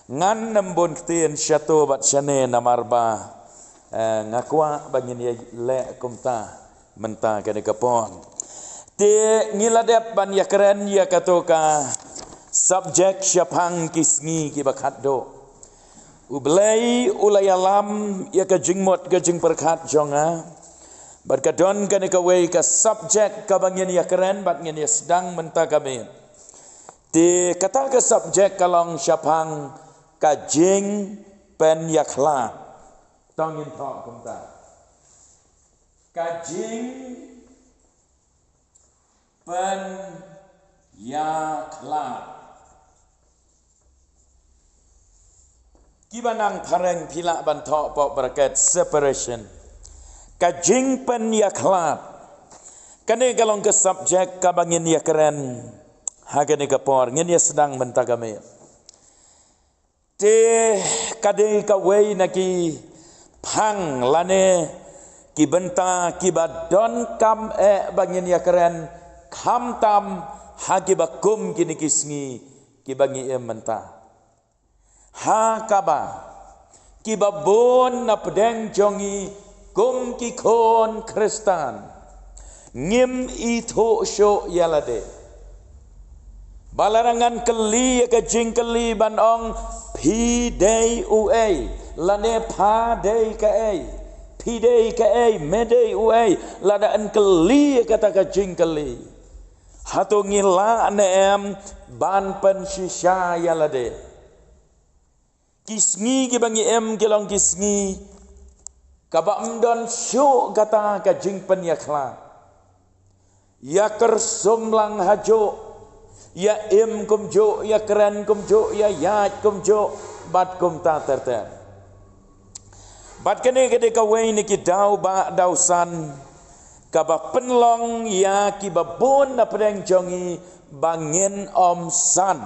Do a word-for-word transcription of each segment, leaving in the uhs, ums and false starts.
Ngan ym bun ktien shato bad shane namar ba, eh, nga kwah ba ngin ïa leh kumta mynta kane ka por. Te ngi la dep ban ïakren ïa kato ka subject shaphang ki sngi kiba khatduh. U Blei u la ïalam ïa ka jingmut ka jingpyrkhat jong nga. Bad ka don kane kawei ka subject kaba ngin ïakren bad ngin ïa sdang mynta ka miet. Te kata ka subject ka long shaphang ka jingpynïakhlad. To ngin thoh kumta. Ka jingpynïakhlad. Kiba nang phareng phi lah ban thoh pok bracket separation. Ka jingpynïakhlad. Kane ka long ka subject kaba ngin ïakren ha kane ka por, ngin ïa sdang mynta ka miet. Te ka dei kawei na ki phang lane ki bynta kiba donkam eh ba ngin ïakren khamtam ha kiba kum kine ki sngi kiba ngi im mynta. Ha kaba kiba bun na pdeng jong ngi kum ki khun Khristan ngim ithuh shuh ïa lade. Ba lada ngan kylli ïa ka jingkylli ban ong phi dei uei lane pha dei kaei, phi dei kaei, me dei uei, lada yn kylli ïa kata ka jingkylli, hato ngi lah ne em ban pynshisha ïa lade? Ki sngi kiba ngi im ki long ki sngi kaba ym don shuh kata ka jingpynïakhlad. Ïa kyrsum lang hajuh, ïa im kumjuh, ïa kren kumjuh, ïa ïaid kumjuh bad kumta ter ter. Bad kane ka dei kawei na ki daw ba daw san kaba pynlong ïa kiba bun na pdeng jong ngi ba ngin ym san.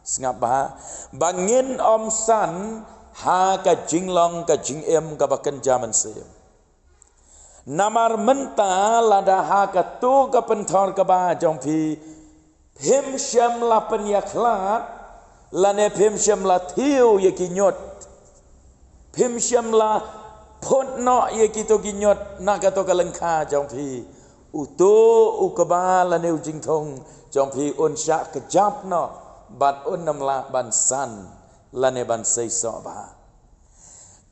Sngap bha, ba ngin ym san ha ka jinglong ka jingim kaba kynja mynsiem. Namar mynta lada ha kato ka pynthor kaba jong phi phim shym la pynïakhlad lane phim shym la thiew ïa ki ñiut, phim shym la phut noh ïa kito ki ñiut na kato ka lyngkha jong phi, uto u kba lane u jingthung jong phi un shah kjap noh bad un ym lah ban san lane ban seisoh bha.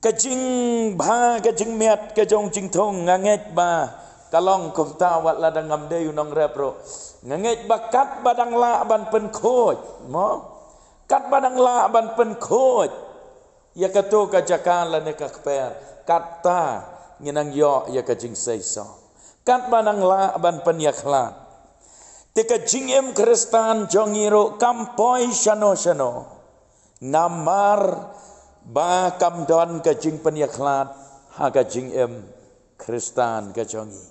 Ka jingbha ka jingmiat ka jong jingthung nga ngeit ba ka long kumta wat lada ngam dei u nongrep ruh. Nga ngeit ba katba dang lah ban pynkhuid, mo? Katba dang lah ban pynkhuid ïa kato ka jaka lane ka kper, kata ngi nang ïoh ïa ka jingseisoh. Katba dang lah ban pynïakhlad. Te ka jingim Khristan jong ngi ruh kam poi shano shano. Namar ba kam don ka jingpynïakhlad ha ka jingim Khristan ka jong ngi.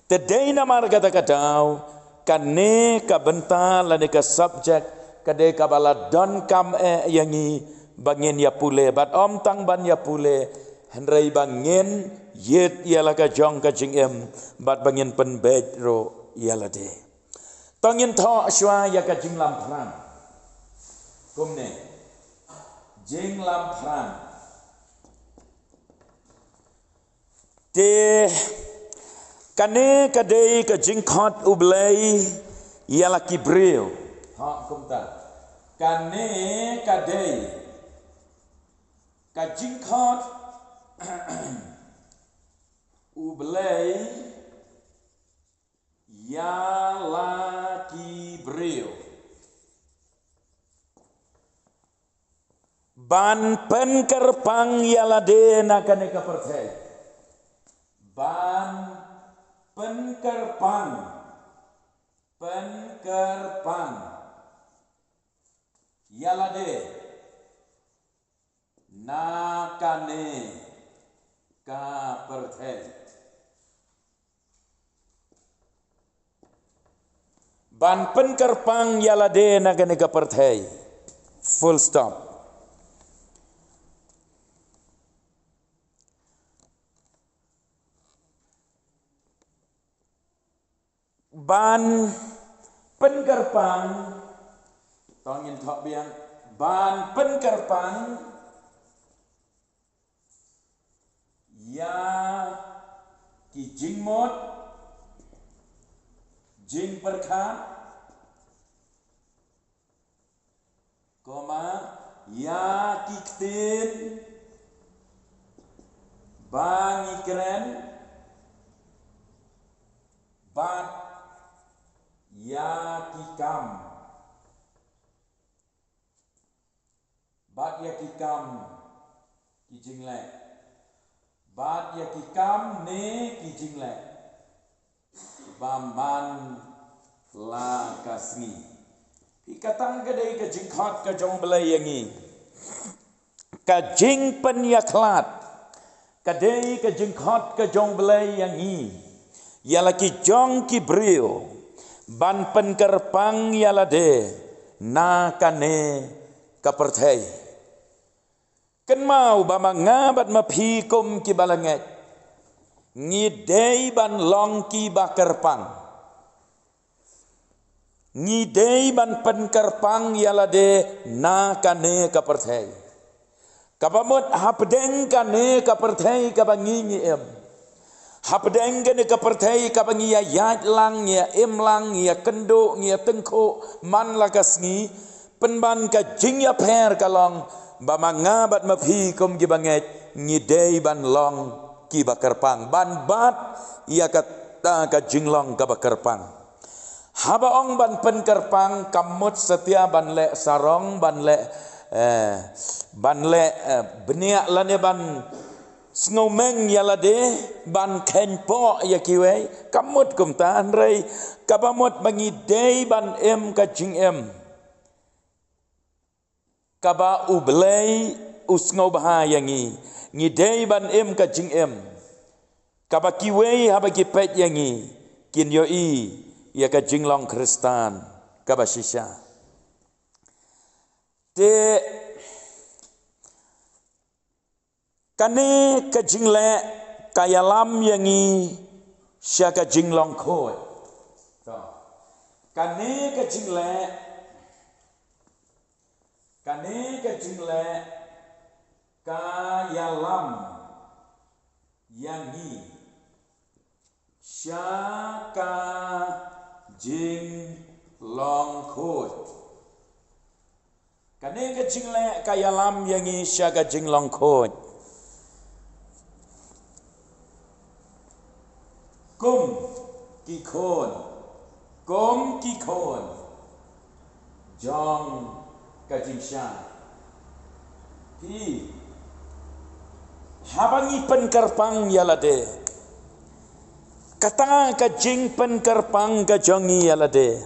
Te dei namar kata ka daw, kane ka bynta lane ka subject ka dei kaba la donkam eh ïa ngi ba ngin ïa pule, bad ym tang ban ïa pule, hynrei ba ngin ïit ïa la ka jong ka jingim bad ba ngin pynbeit ruh ïa lade. To ngin thoh shuwa ïa ka jinglamphrang. Kumne. Jinglamphrang. Te kane ka dei ka jingkhot U Blei ïa la ki briew. Ha, kumta. Kane ka dei ka jingkhot U Blei ïa la ki briew. Ban pynkyrpang ïa lade na kane ka pyrthei. Ban pynkyrpang. Pynkyrpang. Ïa lade. Na kane ka pyrthei. Ban pynkyrpang ïa lade na kane ka pyrthei. Full stop. Ban pynkyrpang, to ngin thoh biang, Ban pynkyrpang ïa ki jingmut, jingpyrkhat, koma ïa ki ktien ba ngi kren, bad ïa ki kam. Bad ïa ki kam, ki jingleh. Bad ïa ki kam ne ki jingleh ba man la ka sngi. Phi, kata ka dei ka jingkhot ka jong U Blei ïa ngi. Ka jingpynïakhlad ka dei ka jingkhot ka jong U Blei ïa ngi, ïa la ki jong ki briew, ban pynkyrpang ïa lade na kane ka pyrthei. Kynmaw ba ma nga bad ma phi kum ki ba la ngeit, ngi dei ban long ki ba kyrpang. Ngi dei ban pynkyrpang ïa lade na kane ka pyrthei. Kaba mut hapdeng kane ka pyrthei kaba ngi ngi im. Hapdeng kane ka pyrthei kaba ngi ïa ïaid lang, ngi ïa im lang, ngi ïa kynduh, ngi ïa tyngkhuh man la ka sngi. Pynban ka jingïapher ka long ba ma nga bad ma phi kum ki ba ngeit, ngi dei ban long ki ba kyrpang, ban bat ïa kata ka jinglong kaba kyrpang. Haba ong ban pynkyrpang, kam mut satia ban leh sarong, ban leh, eh, ban leh, eh, bniah lane ban sngewmeng ïa lade, ban kheiñpoh ïa kiwei, kam mut kumta. Hynrei kaba mut ba ngi dei ban im ka jingim kaba U Blei u sngewbha ïa ngi. Ngi dei ban im ka jingim kaba kiwei haba ki peit ïa ngi kin ïohi ïa ka jinglong Khristan kaba shisha. Te kane ka jingleh ka ïalam ïa ngi sha ka jinglong khuid. To. Kane ka jingleh, kane ka jingleh ka ïalam ïa ngi sha ka jinglong khuid. Kane ka jingleh ka ïalam ïa ngi sha ka jinglong khuid. Kum ki khun, kum ki khun jong ka jingshai. Phi, haba ngi pynkyrpang ïa lade, kata ka jingpynkyrpang ka jong ngi ïa lade,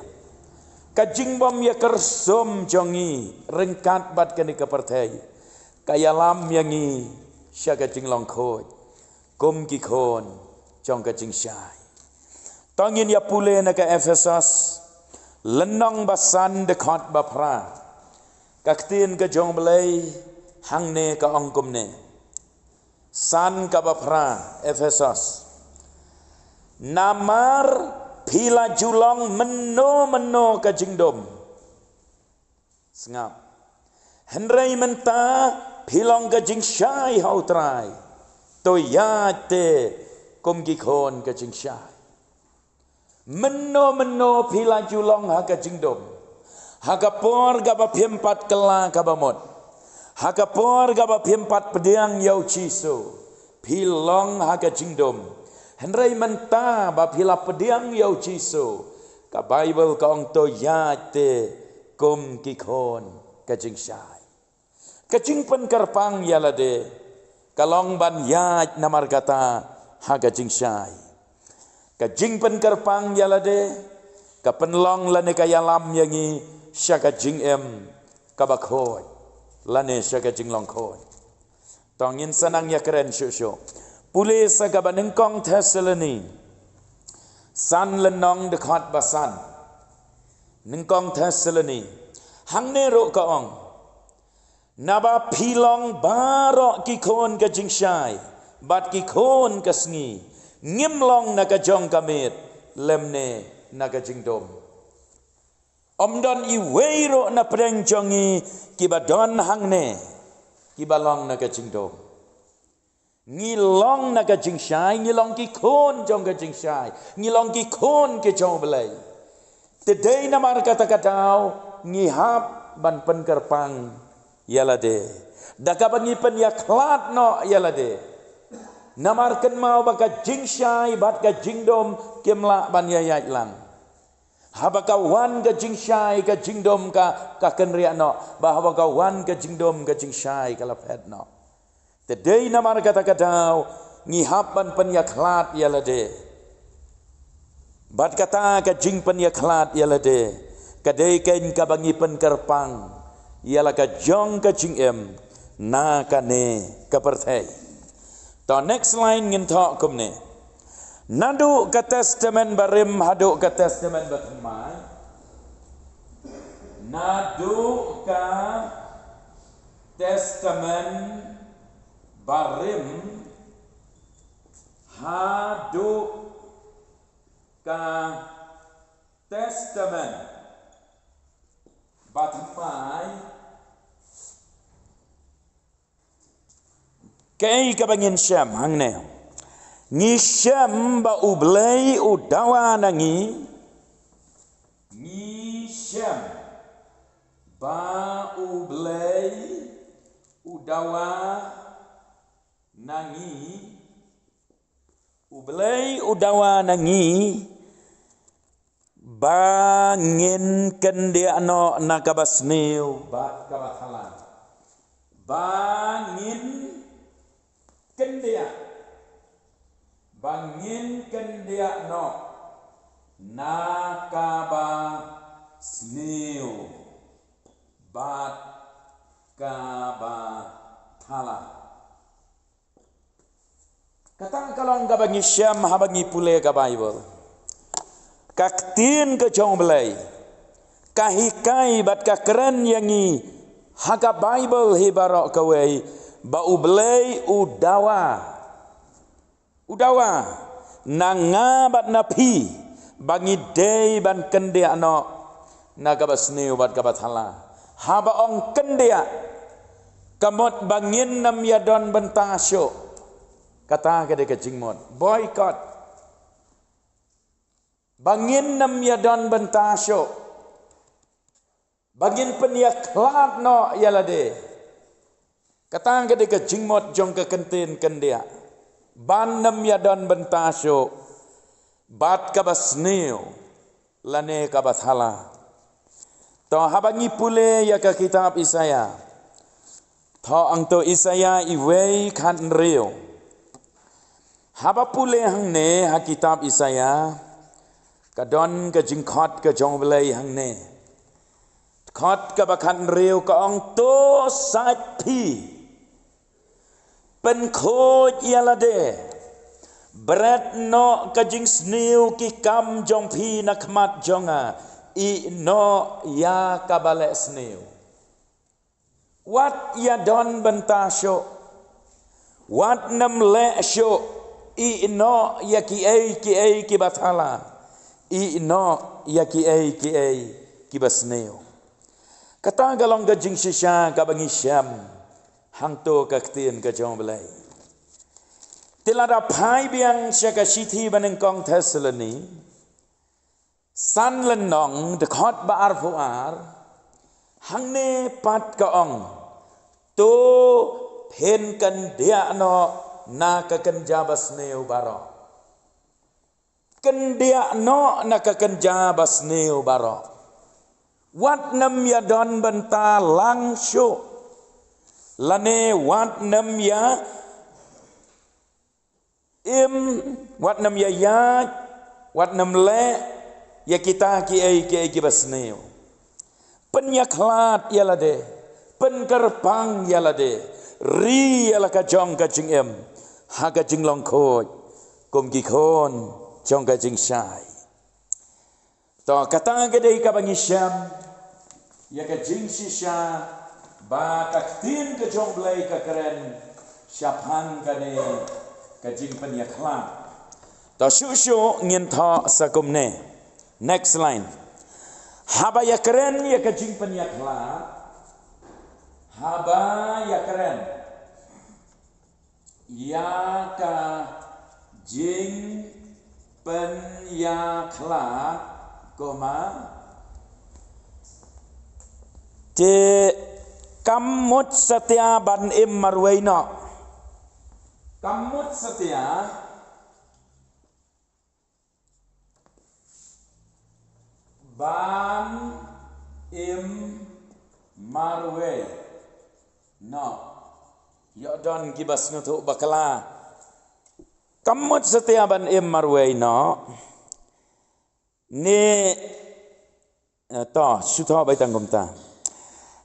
ka jingbym ïa kyrsum jong ngi ryngkat bad kane ka pyrthei, ka ïalam ïa ngi sha ka jinglong khuid kum ki khun jong ka jingshai. To ngin ïa pule na ka Ephesos lynnong ba san, dkhot ba phra. Ka ktien ka jong U Blei hangne ka ong kumne. San kaba phra, Ephesos. Namar phi la ju long mynno mynno ka jingdum. Sngap. Hynrei mynta phi long ka jingshai ha U Trai. To ïaid te kum ki khun ka jingshai. Mynno mynno phi la ju long ha ka jingdum, ha ka por kaba phim pat kylla kaba mut, ha ka por kaba phim pat pdiang ïa U Jisu, phi long ha ka jingdum. Hynrei mynta ba phi la pdiang ïa U Jisu, ka Baibl ka ong to ïaid te kum ki khun ka jingshai. Ka jingpynkyrpang ïa lade ka long ban ïaid namar kata ha ka jingshai. Ka jingpynkyrpang ïa lade ka pynlong lane ka ïalam ïa ngi sha ka jingim kaba khuid lane sha ka jinglong khuid. To ngin sa nang ïakren shuh shuh. Pule sa kaba nyngkong Thessaloni san, lynnong dkhot ba san. Nyngkong Thessaloni. Hangne ruh ka ong, naba phi long baroh ki khun ka jingshai bad ki khun ka sngi, ngim long na ka jong ka miet lymne na ka jingdum. Ym don iwei ruh na pdeng jong ngi kiba don hangne kiba long na ka jingdum. Ngi long na ka jingshai, ngi long ki khun jong ka jingshai, ngi long ki khun ki jong U Blei. Te dei namar kata ka daw ngi hap ban pynkyrpang ïa lade da kaba ngi pynïakhlad noh ïa lade. Namar kynmaw ba ka jingshai bad ka jingdum kim lah ban ïaid lang. Haba ka wan ka jingshai, ka jingdum ka, ka kynriah noh. Bad haba ka wan ka jingdum, ka jingshai ka la phet noh. Te dei namar kata ka daw ngi hap ban pynïakhlad ïa lade. Bad kata ka jingpynïakhlad ïa lade ka dei kein kaba ngi pynkyrpang ïa la ka jong ka jingim na kane ka pyrthei. To, next line ngin thoh kumne. Naduh ka Testament Barim haduh ka Testament Bathymmai. Naduh ka Testament Barim haduh ka Testament Bathymmai. Kaei kaba ngin shem hangne? Ngi shem ba U Blei u dawa na ngi. Ngi shem ba U Blei u dawa na ngi. U Blei u dawa na ngi ba ngin kyndiah noh na kaba sniew bad kaba thala. Ba ngin kyndiah, ba ngin kyndiah noh na kaba sniew bad kaba thala. Kata ka long kaba ngi shem haba ngi pule ka Baibl. Ka ktien ka jong U Blei ka hikai bad ka kren ïa ngi ha ka Baibl hi baroh kawei ba U Blei u dawa, u dawa na nga bad na phi ba ngi dei ban kyndiah noh na kaba sniew bad kaba thala. Haba ong kyndiah, ka mut ba ngin nym ïadon bynta shuh. Kata ka dei ka jingmut. Boycott. Ba ngin nym ïadon bynta shuh. Ba ngin pynïakhlad noh ïa lade. Kata ka dei ka jingmut jong ka ktien kyndiah. Ban nym ïadon bynta shuh bad kaba sniew lane kaba thala. To, haba ngi pule ïa ka kitab Isaïah. To, hangto Isaïah iwei khathynriew. Haba pule hangne ha kitab Isaïah, ka don ka jingkhot ka jong U Blei hangne. Khot kaba khathynriew ka ong, to sait phi, pynkhuid ïa lade, bret noh ka jingsniew ki kam jong phi na khmat jong nga, ïeh noh ïa kaba leh sniew. Wat ïadon bynta shuh. Wat nym leh shuh. Ïeh noh ïa kiei kiei kiba thala. Ïeh noh ïa kiei kiei kiba sniew. Kata ka long ka jingshisha kaba ngi shem hangto ka ktien ka jong U Blei. Te lada phai biang sha ka shithi banyngkong Thessaloni san lynnong, dkhot ba arphew ar, hangne pat ka ong, to phin kyndiah noh na ka kynja ba sniew baroh. Kyndiah noh na ka kynja ba sniew baroh. Wat nym ïadon bynta lang shuh. Lane wat nym ïa im, wat nym ïa ïaid, wat nym leh ïa kita kiei kiei kiba sniew. Pynïakhlad ïa lade, pynkyrpang ïa lade, ri ïa la ka jong ka jingim ha ka jinglong khuid kum ki khun jong ka jingshai. To, kata ka dei kaba ngi shem ïa ka jingshisha ba ka ktien ka jong U Blei ka kren shaphang kane ka jingpynïakhlad. To, shuh shuh ngin thoh sa kumne. Next line. Haba ïakren ïa ka jingpynïakhlad, haba ïakren ïa ka jingpynïakhlad, koma, te kam mut satia ban im marwei noh. Kam mut satia ban im marwei noh. Ïoh don kiba sngewthuh bakla. Kam mut satia ban im marwei noh. Ne, eh, to, shu thoh beit tang kumta.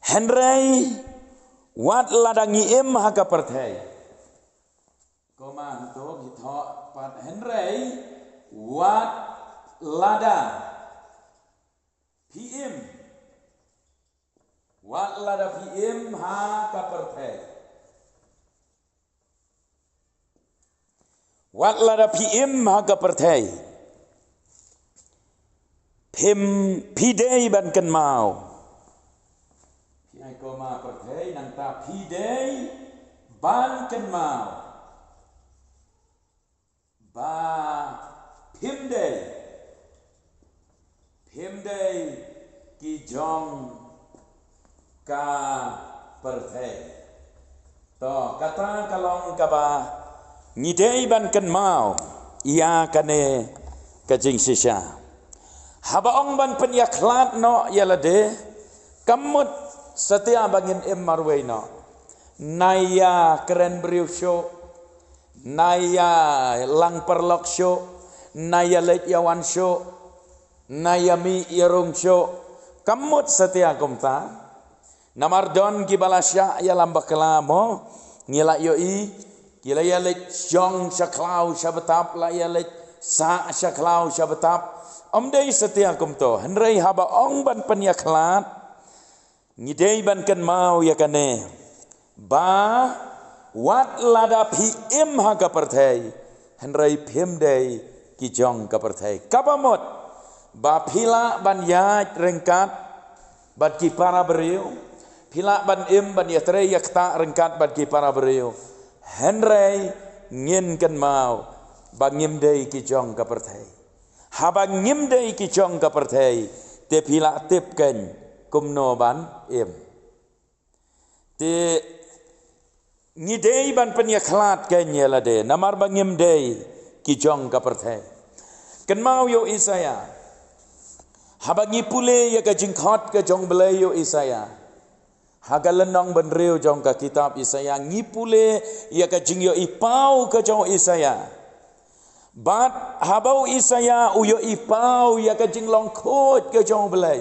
Hynrei wat lada ngi im ha ka pyrthei. Koma, hangto ngi thoh pat, hynrei wat lada phi im. Wat lada phi im ha ka pyrthei. Wat lada phi im ha ka pyrthei, phim, phi dei ban kynmaw. Phi ai koma pyrthei, nangta phi dei ban kynmaw ba phim dei, phim dei ki jong ka pyrthei. To, kata ka long kaba ngi dei ban kynmaw ïa kane ka jingshisha. Haba ong ban pynïakhlad noh ïa lade, kam mut satia ba ngin im marwei noh. Nai ïakren briew shuh, nai ïalang paralok shuh, nai ïaleit ïawan shuh, nai ïamih ïarung shuh. Kam mut satia kumta. Namar don kiba la shah ïalam bakla mo, ngi la ïohi, ki la ïaleit shong sha khlaw sha btap, la ïaleit sah sha khlaw sha btap. Ym dei satia kumto, hynrei haba ong ban pynïakhlad, ngi dei ban kynmaw ïa kane, ba wat lada phi im ha ka pyrthei, hynrei phim dei ki jong ka pyrthei. Kaba mut ba phi lah ban ïaid ryngkat bad ki para briew, phi lah ban im ban ïatrei ïaktah ryngkat bad ki para briew, hynrei ngin kynmaw ba ngim dei ki jong ka pyrthei. Haba ngim dei ki jong ka pyrthei, te phi lah tip kein kumno ban im. Te ngi dei ban pynïakhlad kein ïa lade, namar ba ngim dei ki jong ka pyrthei. Kynmaw ïa u Isaïah. Haba ngi pule ïa ka jingkhot ka jong u Blei ïa u Isaïah, ha ka lynnong ba hynriew jong ka kitab Isaïah, ngi pule ïa ka jingïohipaw ka jong u Isaïah. Bad haba u Isaïah u ïohipaw ïa ka jinglong khuid ka jong u Blei,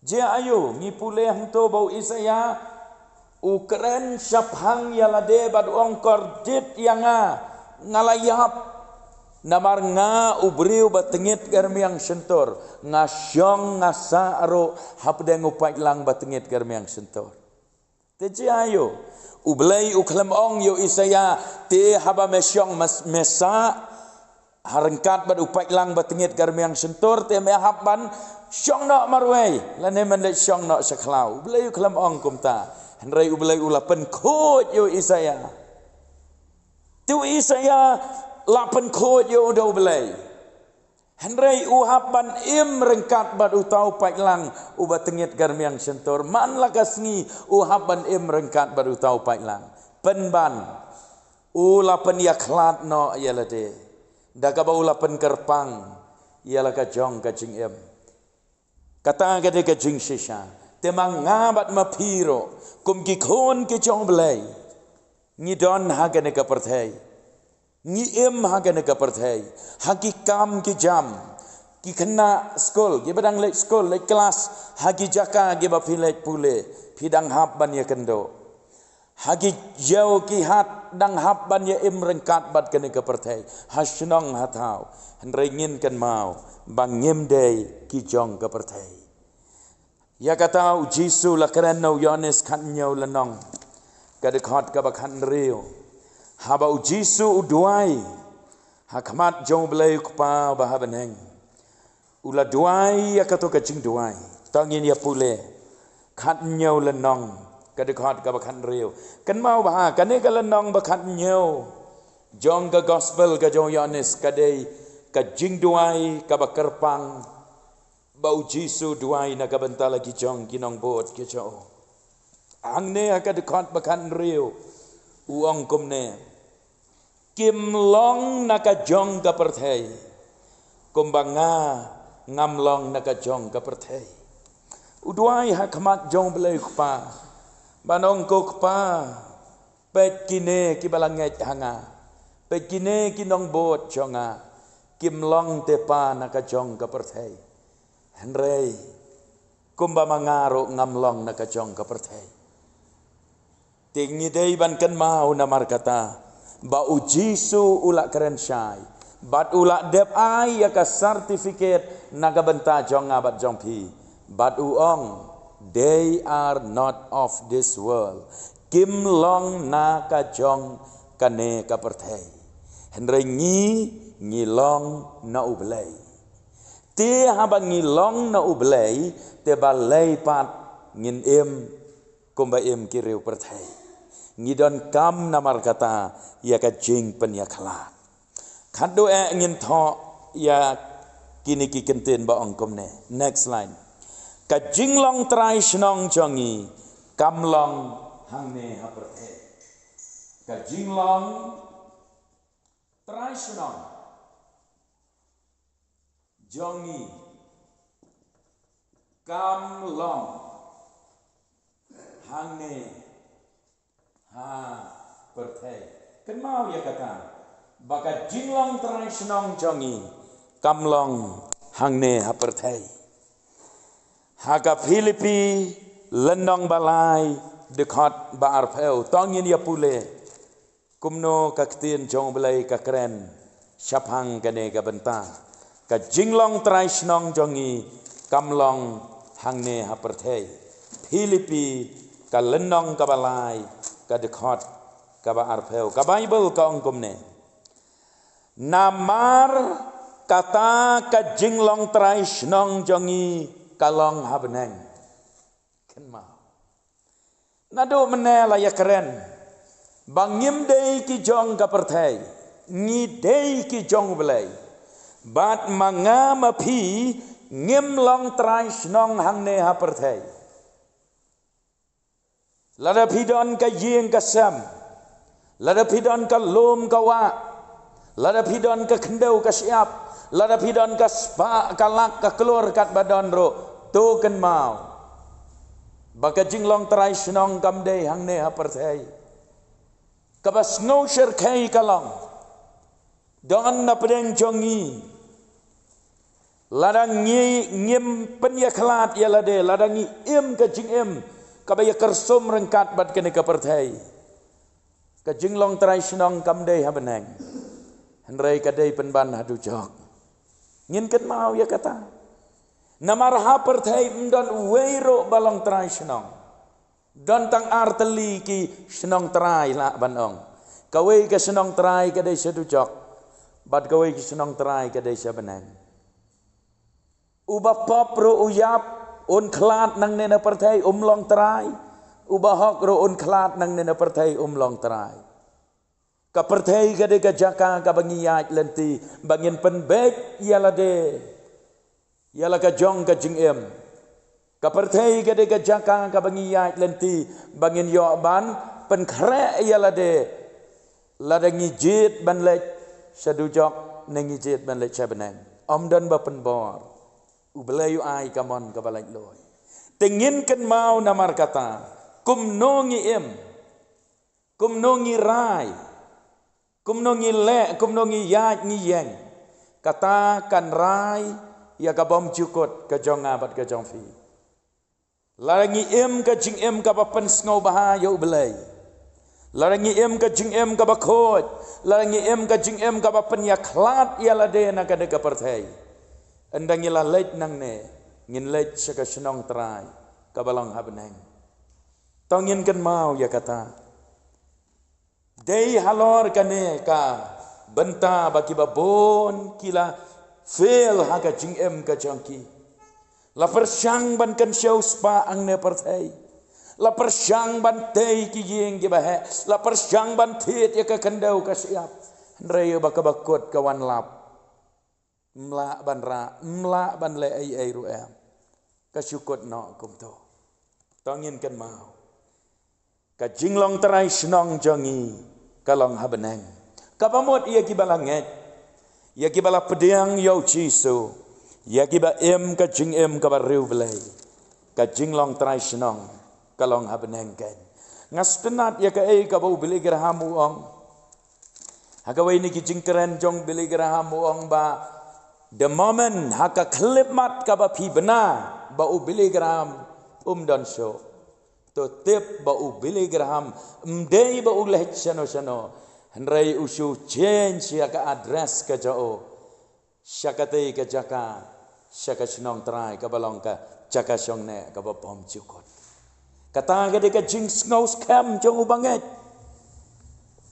jia aïu? Ngi pule hangto ba u Isaïah u kren shaphang ïa lade bad u ong, kordit ïa nga, nga la ïap. Namar nga u briew ba tngit ka rmiang shyntur, nga shong nga sah ruh hapdeng u paitlang ba tngit ka rmiang shyntur. Te jia aïu? U Blei u khlem ong ïa u Isaïah, te haba me shong, me sah ha ryngkat bad u paitlang ba tngit ka rmiang shyntur, te me hap ban shong noh marwei, lane men leit shong noh sha khlaw. U Blei u khlem ong kumta. Hynrei u Blei u la pynkhuid ïa u Isaïah. Te u Isaïah la pynkhuid ïa u da u Blei. Hynrei u hap ban im ryngkat bad uta u paitlang uba tngit ka rmiang shyntur. Man la ka sngi u hap ban im ryngkat bad uta u paitlang. Pynban u la pynïakhlad noh ïa lade da kaba u la pynkyrpang ïa la ka jong ka jingim. Kata ka dei ka jingshisha. Te ma nga bad ma phi ruh, kum ki khun ki jong u Blei, ngi don ha kane ka pyrthei. Ngi im ha kane ka pyrthei, ha ki kam ki jam, ki khynnah skul, kiba dang leit skul, leit klas, ha ki jaka kiba phi leit pule, phi dang hap ban ïakynduh. Ha ki jew ki hat dang hap ban ïa im ryngkat bad kane ka pyrthei, ha shnong ha thaw. Hynrei ngin kynmaw ba ngim dei ki jong ka pyrthei. Ïa kata u Jisu la kren na u Ïoannis khathynñiew lynnong, ka dkhot kaba khathynriew. Haba u Jisu u duwai ha khmat jong u Blei u Kpa uba ha bneng, u la duwai ïa kato ka jingduwai. To ngin ïa pule. Khathynñiew lynnong, ka dkhot kaba khathynriew. Kynmaw ba ha kane ka lynnong ba khathynñiew jong ka gospel ka jong u Ïoannis ka dei ka jingduwai kaba kyrpang ba u Jisu u duwai na ka bynta la ki jong ki nongbud ki jong u. Hangne ha ka dkhot ba khathynriew u ong kumne: Kim long na ka jong ka pyrthei, kumba nga ngam long na ka jong ka pyrthei. U duwai ha khmat jong u Blei u Kpa, ban ong, ko Kpa, peit kine kiba la ngeit ha nga, peit kine ki nongbud jong nga, kim long te pa na ka jong ka pyrthei, hynrei kumba ma nga ruh ngam long na ka jong ka pyrthei. Te ngi dei ban kynmaw namar kata ba u Jisu u la kren shai bad u la dep ai ïa ka certificate na ka bynta jong nga bad jong phi, bad u ong, they are not of this world. Kim long na ka jong kane ka pyrthei, hynrei ngi, ngi long na u Blei. Te haba ngi long na u Blei, te balei pat ngin im kumba im ki riew pyrthei? Ngi donkam namar kata ïa ka jingpynïakhlad. Khatduh eh ngin thoh ïa kine ki kyntien ba ong kumne. Next line. Ka jinglong trai shnong jong ngi kam long hangne ha pyrthei. Ka jinglong trai shnong jong ngi kam long hangne ha pyrthei. Kynmaw ïa kata, ba ka jinglong trai shnong jong ngi kam long hangne ha pyrthei. Ha ka Philippi lynnong ba lai, dkhot ba arphew, to ngin ïa pule kumno ka ktien jong u Blei ka kren shaphang kane ka bynta. Ka jinglong trai shnong jong ngi kam long hangne ha pyrthei. Philippi ka lynnong kaba lai, ka dkhot kaba arphew. Ka Baibl ka ong kumne: Namar kata ka jinglong trai shnong jong ngi ka long ha bneng. Kynmaw, naduh mynne la ïa kren ba ngim dei ki jong ka pyrthei, ngi dei ki jong u Blei. Bad ma nga ma phi ngim long trai shnong hangne ha pyrthei. Lada phi don ka ïing ka sem, lada phi don ka lum ka wah, lada phi don ka khyndew ka shyiap, lada phi don ka spah ka lak ka klur katba don ruh, to kynmaw ba ka jinglong trai shnong kam dei hangne ha pyrthei. Kaba sngewsyrkhei ka long, don na pdeng jong ngi, lada ngi ngim pynïakhlad ïa lade, lada ngi im ka jingim kaba ïa kyrsum ryngkat bad kane ka pyrthei, ka jinglong trai shnong kam dei ha bneng, hynrei ka dei pynban ha dujok. Ngin kynmaw ïa kata. Namar ha pyrthei ym don uwei ruh ba long trai shnong. Don tang ar tylli ki shnong trai lah ban ong. Kawei ka shnong trai ka dei sha dujok, bad kawei ka shnong trai ka dei sha bneng. Uba pop ruh u ïap, un khlad nangne na pyrthei, um long trai. Uba hok ruh un khlad nangne na pyrthei, um long trai. Ka pyrthei ka dei ka jaka kaba ngi ïaid lynti ba ngin pynbeit ïa lade, ïa la ka jong ka jingim. Ka pyrthei ka dei ka jaka kaba ngi ïaid lynti ba ngin ïoh ban pynkhreh ïa lade, lada ngi jied ban leit sha dujok ne ngi jied ban leit sha bneng. Ym don ba pynbor. U Blei u ai ka mon kaba laitluid. Te ngin kynmaw namar kata kumno ngi im, kumno ngi rai, kumno ngi leh, kumno ngi ïaid ngi ïeng. Kata kan rai ïa ka bymjukut ka jong nga bad ka jong phi. Lada ngi im ka jingim kaba pynsngewbha ïa U Blei, lada ngi im ka jingim kaba khuid, lada ngi im ka jingim kaba pynïakhlad ïa lade na kane ka pyrthei, ynda ngi la leit nangne, ngin leit sha ka shnong trai kaba long ha bneng. To ngin kynmaw ïa kata. Dei halor kane ka bynta ba kiba bun ki la fail ha ka jingim ka jong ki. La pyrshang ban kynshew spah hangne pyrthei. La pyrshang ban tei ki ïing kiba heh. La pyrshang ban thied ïa ka khyndew ka shyiap. Hynrei ba kaba kut ka wan lap. Ym lah ban rah, ym lah ban leh ei ei ruh em. Ka shu kut noh kumto. To ngin kynmaw. Ka jinglong trai shnong jong ngi ka long ha bneng. Kaba mut ïa kiba la ngeit, ïa kiba la pdiang ïa u Jisu, ïa kiba im ka jingim kaba riewblei. Ka jinglong trai shnong ka long ha bneng kein. Nga sngewtynnat ïa kaei kaba u Billy Graham u ong. Ha kawei na ki jingkren jong Billy Graham u ong ba, the moment ha ka khyllipmat kaba phi bna ba u Billy Graham um don shuh, to tip ba u Billy Graham ym dei ba u leit shano shano, hynrei u shu change ïa ka address ka jong u sha katei ka jaka, sha ka shnong trai kaba long ka jaka shong neh kaba bymjukut. Kata ka dei ka jingsngew skhem jong u bangeit,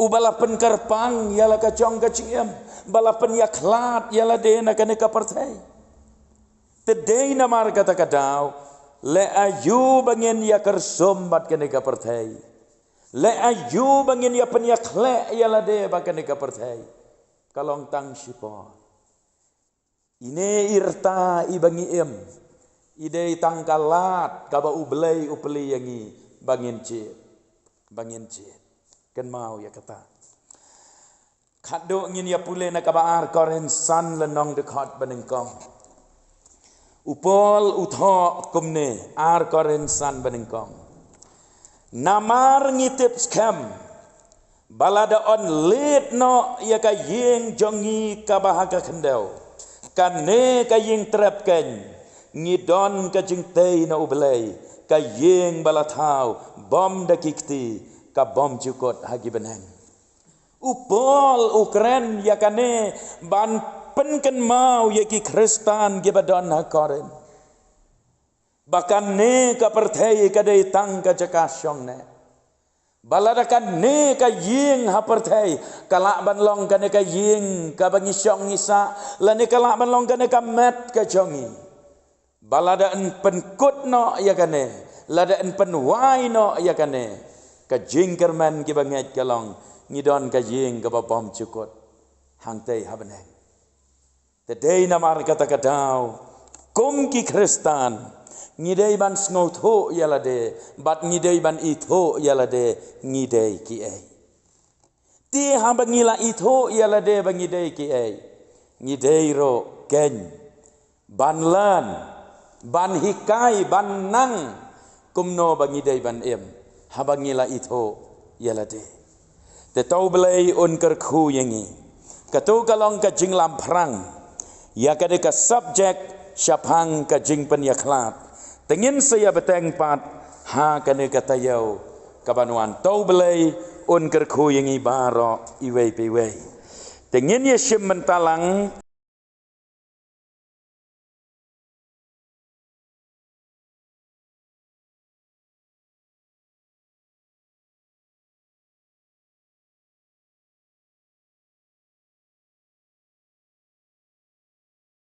uba la pynkyrpang ïa la ka jong ka jingim, ba la pynïakhlad ïa lade na kane ka pyrthei. Te dei namar kata ka daw, leh aïu ba ngin ïa kyrsum bad kane ka pyrthei? Leh aïu ba ngin ïa pynïakhleh ïa lade bad kane ka pyrthei? Ka long tang shipor. Ine i rta iba ngi im, i dei tang ka lad kaba U Blei u plie ïa ngi ba ngin jied, ba ngin jied. Kynmaw ïa kata. Khatduh ngin ïa pule na kaba ar Korinth san lynnong dkhot banyngkong. U Paul u thoh kumne, ar Korinth san banyngkong. Namar ngi tip skhem ba lada yn leit noh ïa ka ïing jong ngi kaba ha ka khyndew, kane ka ïing trep kein, ngi don ka jingtei na U Blei, ka ïing ba la thaw bym da ki kti, ka bymjukut ha ki bneng. U Paul u kren ïa kane ban pynkynmaw ïa ki Khristan kiba don ha Korinth. Ba kane ka pyrthei ka dei tang ka jaka shong neh. Ba lada kane ka ïing ha pyrthei ka lah ban long kane ka ïing kaba ngi shong ngi sah, lane ka lah ban long kane ka met ka jong ngi. Ba lada yn pynkut noh ïa kane, lada yn pynwai noh ïa kane, ka jingkyrmen kiba ngeit ka long, ngi don ka ïing kaba bymjukut hangtei ha bneng. Te dei namar kata ka daw, kum ki Khristan, ngi dei ban sngewthuh ïa lade, bad ngi dei ban ithuh ïa lade, ngi dei kiei. Te haba ngi la ithuh ïa lade ba ngi dei kiei, ngi dei ruh kein ban learn, ban hikai, ban nang kumno ba ngi dei ban im, haba ngi la ithuh ïa lade. Te to U Blei un kyrkhu ïa ngi. Kato ka long ka jinglamphrang ïa kane ka subject shaphang ka jingpynïakhlad. Te ngin sa ïa bteng pat ha kane ka taïew kaban wan. To U Blei un kyrkhu ïa ngi baroh iwei pa iwei. Te ngin ïa shim bynta lang.